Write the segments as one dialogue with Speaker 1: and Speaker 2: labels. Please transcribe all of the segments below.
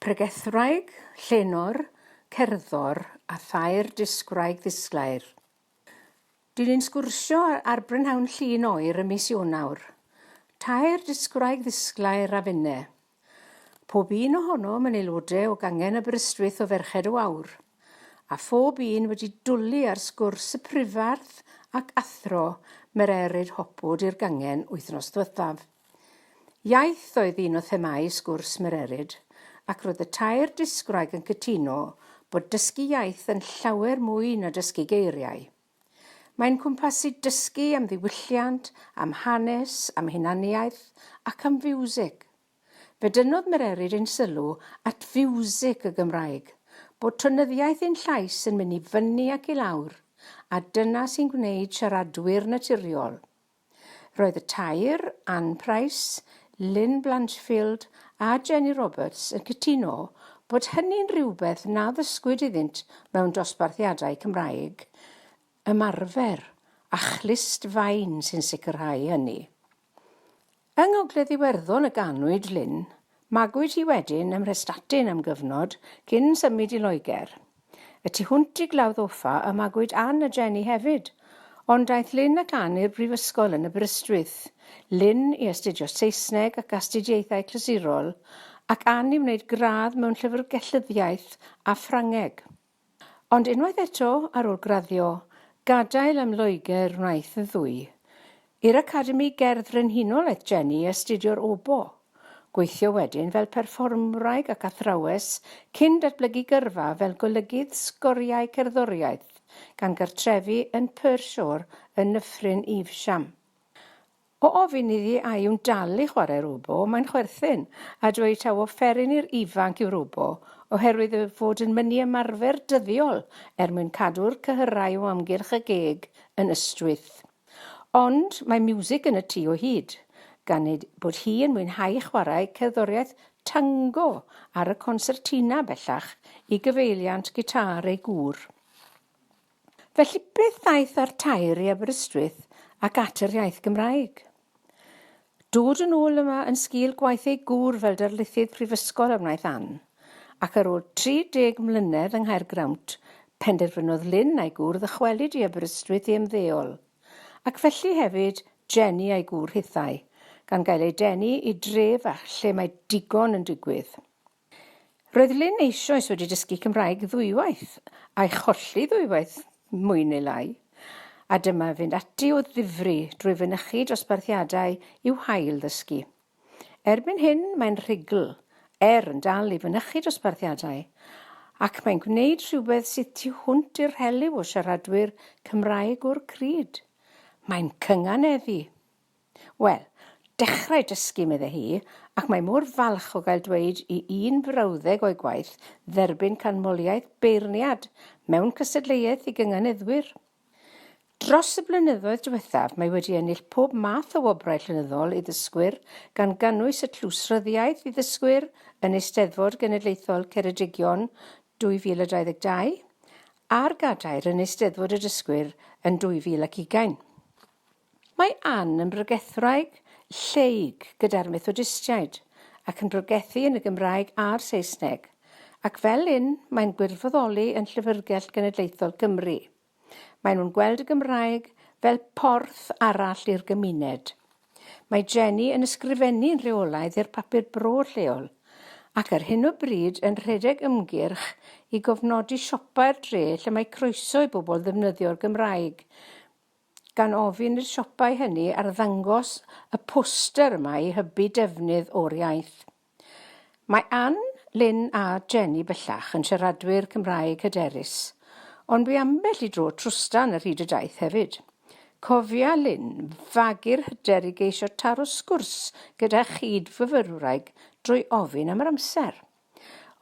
Speaker 1: Pregethwraig, llenor, cerddor a thair disgwraig ddisglair. Dyn ni'n sgwrsio ar brynhawn Llun oer ym mis Ionawr. Tair disgwraig ddisglair a finne. Pob un ohonom yn aelode o gangen Aberystwyth o Ferched y Wawr. A phob un wedi dwlu ar sgwrs y Prifardd ac Athro Mererid Hopwood i'r gangen wythnos ddiwethaf. Iaith oedd un o themâu sgwrs Mererid, ac roedd y tair dysgwraig yn cytuno bod dysgu iaith yn llawer mwy na dysgu geiriau. Mae'n cwmpasu dysgu am ddiwylliant, am hanes, am hunaniaeth, ac am fiwsig. Fe dynnodd Mererid ein sylw at fiwsig y Gymraeg, bod tonyddiaeth ein llais yn mynd i fyny ac i lawr, a dyna sy'n gwneud siaradwyr naturiol. Roedd y tair, Ann Price, Lynne Blanchfield a Jenny Roberts yn cytuno bod hynny'n rhywbeth na ddysgwyd iddynt mewn dosbarthiadau Cymraeg, ymarfer a chlust fain sy'n sicrhau hynny. Yng Ngogledd Iwerddon y ganwyd Lynne, Magwyd hi wedyn ym Mhrestatyn am gyfnod cyn symud i Loegr. Y tu hwnt i Glawdd Offa y magwyd Ann a Jenny hefyd, ond daeth Lynne ac Ann i'r brifysgol yn Aberystwyth, Lynne i astudio Saesneg ac Astudiaethau Clasurol ac Ann i wneud gradd mewn Llyfrgellyddiaeth a Ffrangeg. Ond unwaith eto, ar ôl graddio, gadael am Loegr wnaeth y ddwy. I'r Academi Gerdd Frenhinol aeth Jenny i astudio'r obo. Gweithio wedyn fel perfformwraig ac athrawes cyn datblygu gyrfa fel golygydd sgoriau cerddoriaeth, gan gartrefu yn Pershore yn Nyffryn Evesham. O ofyn iddi a yw'n dal i chwarae'r obo, mae'n chwerthin, a dweud taw offeryn i'r ifanc yw'r obo, oherwydd ei fod yn mynnu ymarfer dyddiol er mwyn cadw'r cyhyrau o amgylch y geg yn ystwyth. Ond mae miwsig yn y tŷ o hyd, gan ei bod hi yn mwynhau chwarae cerddoriaeth tango ar y consertina bellach i gyfeiliant gitâr ei gŵr. Felly beth ddaeth â'r tair i Aberystwyth ac at yr iaith Gymraeg? Dod yn ôl yma yn sgil gwaith ei gŵr fel darlithydd prifysgol a wnaeth Ann, ac ar ôl 30 mlynedd yng Nghaergrawnt, penderfynodd Lynne a'i gŵr ddychwelyd i Aberystwyth i ymddeol. Ac felly hefyd Jenny a'i gŵr hithau, gan gael eu denu i dre fach lle mae digon yn digwydd. Roedd Lynne eisoes wedi dysgu Cymraeg ddwywaith, a'i cholli ddwywaith, mwy neu lai, a dyma fynd ati o ddifri drwy fynychu dosbarthiadau i'w hail ddysgu. Erbyn hyn mae'n rhugl, er yn dal i fynychu dosbarthiadau, ac mae'n gwneud rhywbeth sydd tu hwnt i'r rhelyw o siaradwyr Cymraeg o'r crud. Mae'n cynganeddu. Wel, dechrau dysgu, medde hi, ac mae mor falch o gael dweud i un frawddeg o'i gwaith dderbyn canmoliaeth beirniad mewn cystadleuaeth i gynganeddwyr. Dros y blynyddoedd diwethaf mae wedi ennill pob math o wobrau llenyddol i ddysgwyr gan gynnwys y Tlws Ryddiaith i Ddysgwyr yn Eisteddfod Genedlaethol Ceredigion 2022 a'r Gadair yn Eisteddfod y Dysgwyr yn 2020. Mae Ann yn bregethwraig lleyg gyda'r Methodistiaid ac yn pregethu yn y Gymraeg a'r Saesneg, ac fel un mae'n gwirfoddoli yn Llyfrgell Genedlaethol Cymru. Maen nhw'n gweld y Gymraeg fel porth arall i'r gymuned. Mae Jenny yn ysgrifennu'n rheolaidd i'r papur bro lleol, ac ar hyn o bryd yn rhedeg ymgyrch i gofnodi siopau'r dre lle mae croeso i bobl ddefnyddio'r Gymraeg, gan ofyn i'r siopau hynny arddangos y poster yma i hybu defnydd o'r iaith. Mae Ann, Lynne a Jenny bellach yn siaradwyr Cymraeg hyderus, ond bu ambell i dro trwstan ar hyd y daith hefyd. Cofia Lynne fagu'r hyder i geisio taro sgwrs gyda chyd-fyfyrwraig drwy ofyn am yr amser.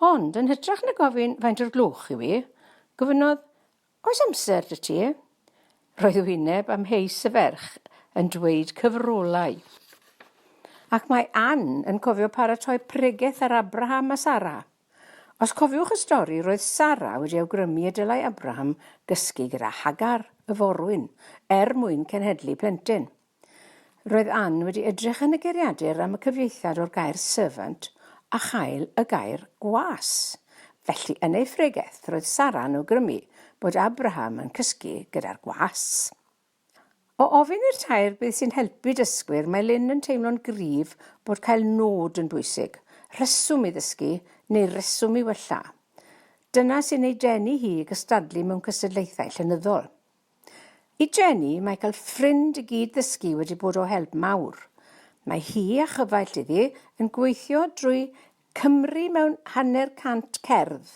Speaker 1: Ond yn hytrach na gofyn faint o'r gloch yw hi, gofynnodd Oes amser 'da ti? Roedd wyneb amheus y ferch yn dweud cyfrolau. Ac mae Ann yn cofio paratoi pregeth ar Abraham a Sara. Os cofiwch y stori, roedd Sara wedi awgrymu y dylai Abraham gysgu gyda Hagar, y forwyn, er mwyn cenhedlu plentyn. Roedd Ann wedi edrych yn y geiriadur am y cyfieithiad o'r gair servant a chael y gair gwas. Felly yn ei phregeth roedd Sara'n awgrymu bod Abraham yn cysgu gyda'r gwas. O ofyn i'r tair beth sy'n helpu dysgwyr, mae Lynn yn teimlo'n gryf bod cael nod yn bwysig, rheswm i ddysgu neu reswm i wella. Dyna sy'n ei denu hi i gystadlu mewn cystadlaethau llenyddol. I Jenny, mae cael ffrind i gyd-ddysgu wedi bod o help mawr. Mae hi a chyfaill iddi yn gweithio drwy Cymru mewn hanner cant cerdd,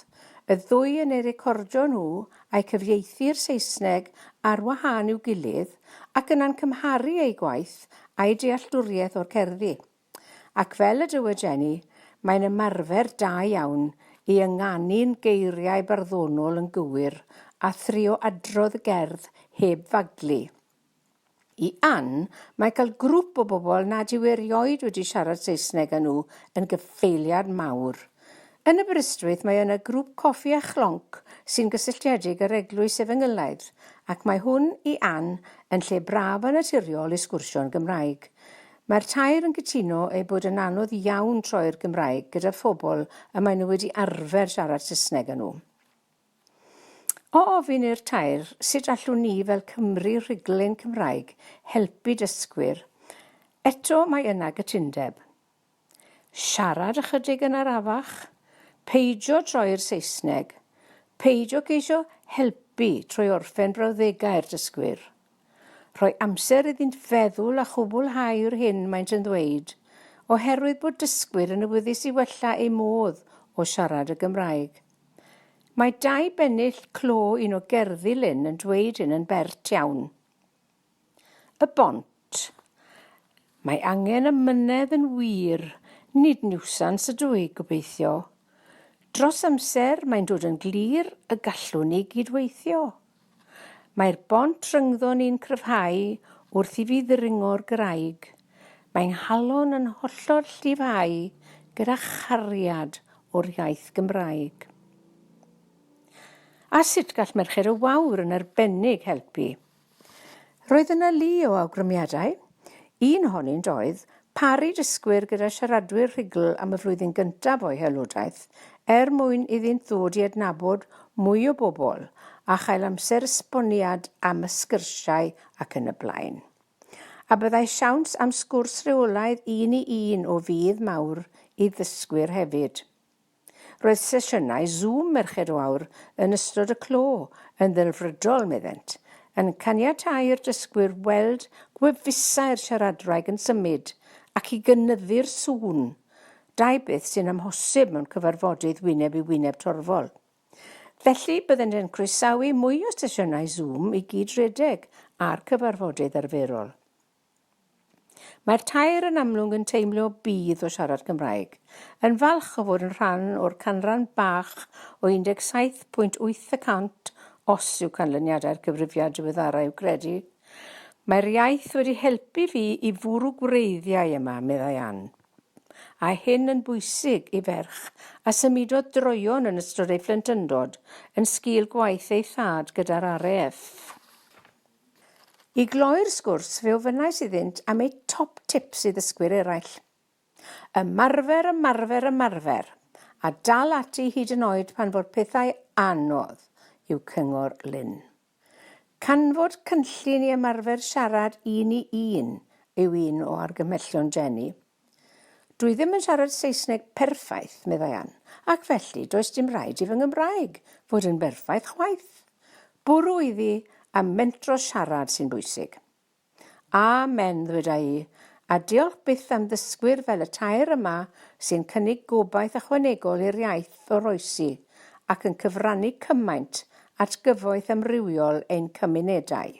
Speaker 1: y ddwy yn eu recordio nhw a'u cyfieithu i'r Saesneg ar wahân i'w gilydd ac yna'n cymharu eu gwaith a'u dealltwriaeth o'r cerddi. Ac fel y dywed Jenny, mae'n ymarfer da iawn i ynganu'n geiriau barddonol yn gywir a thrio adrodd y gerdd heb faglu. I Ann, mae cael grŵp o bobl nad yw erioed wedi siarad Saesneg â nhw yn gyffeiliad mawr. Yn Aberystwyth mae yna grŵp coffi a chlonc sy'n gysylltiedig â'r Eglwys Efengylaidd ac mae hwn i Ann yn lle braf a naturiol i sgwrsio yn Gymraeg. Mae'r tair yn cytuno ei bod yn anodd iawn troi'r Gymraeg gyda phobl y maen nhw wedi arfer siarad Saesneg â nhw. O ofyn i'r tair sut allwn ni fel Cymry rhuglyn Cymraeg helpu dysgwyr, eto mae yna gytundeb. Siarad ychydig yn arafach, peidio troi i'r Saesneg, peidio ceisio helpu trwy orffen brawddegau'r dysgwyr. Rhoi amser iddynt feddwl a chwblhau'r hyn maent yn ddweud, oherwydd bod dysgwyr yn awyddus i wella eu modd o siarad y Gymraeg. Mae dau bennill clo un o gerddi Lyn yn dweud hyn yn bert iawn. Y bont. Mae angen amynedd yn wir, nid niwsans ydw i, gobeithio. Dros amser mae'n dod yn glir y gallwn ni gydweithio. Mae'r bont rhyngddon ni'n cryfhau wrth i fi ddringo'r graig. Mae 'nghalon yn hollol llifhau gyda chariad o'r iaith Gymraeg. A sut gall Merched y Wawr yn arbennig helpu? Roedd yna lu o awgrymiadau. Un ohonynt oedd paru dysgwyr gyda siaradwyr rhugl am y flwyddyn gyntaf o'u haelodaeth er mwyn iddynt ddod i adnabod mwy o bobl a chael amser esboniad am y sgyrsiau ac yn y blaen. A byddai siawns am sgwrs reolaidd un i un o fudd mawr i ddysgwyr hefyd. Roedd sesiynau Zoom Merched o Aur yn ystod y clo yn ddelfrydol, meddent, yn caniatáu i'r dysgwyr weld gwefusau'r siaradwraig yn symud ac i gynyddu'r sŵn, dau beth sy'n amhosib mewn cyfarfodydd wyneb i wyneb torfol. Felly, byddent yn croesawu mwy o sesiynau Zoom i gyd-redeg â'r cyfarfodydd arferol. Mae'r tair yn amlwg yn teimlo budd o siarad Cymraeg, yn falch o fod yn rhan o'r canran bach o 17.8 y cant os yw canlyniadau'r cyfrifiad diweddara i'w credu. Mae'r iaith wedi helpu fi i fwrw gwreiddiau yma, meddai Ann. A hyn yn bwysig i ferch a symudodd droeon yn ystod ei phlentyndod yn sgil gwaith ei thad gyda'r RAF. I gloi'r sgwrs, fe ofynnais iddynt am eu top tips i ddysgwyr eraill. Ymarfer, ymarfer, ymarfer, a dal ati hyd yn oed pan fo'r pethau anodd, yw cyngor Lynn. Canfod cynllun i ymarfer siarad un i un yw un o argymhellion Jenny. Dwi ddim yn siarad Saesneg perffaith, meddai Ann, ac felly does dim rhaid i fy Nghymraeg fod yn berffaith chwaith. Bwrw iddi a mentro siarad sy'n bwysig. Amen, ddweda i, a diolch byth am ddysgwyr fel y tair yma sy'n cynnig gobaith ychwanegol i'r iaith oroesi ac yn cyfrannu cymaint at gyfoeth amrywiol ein cymunedau.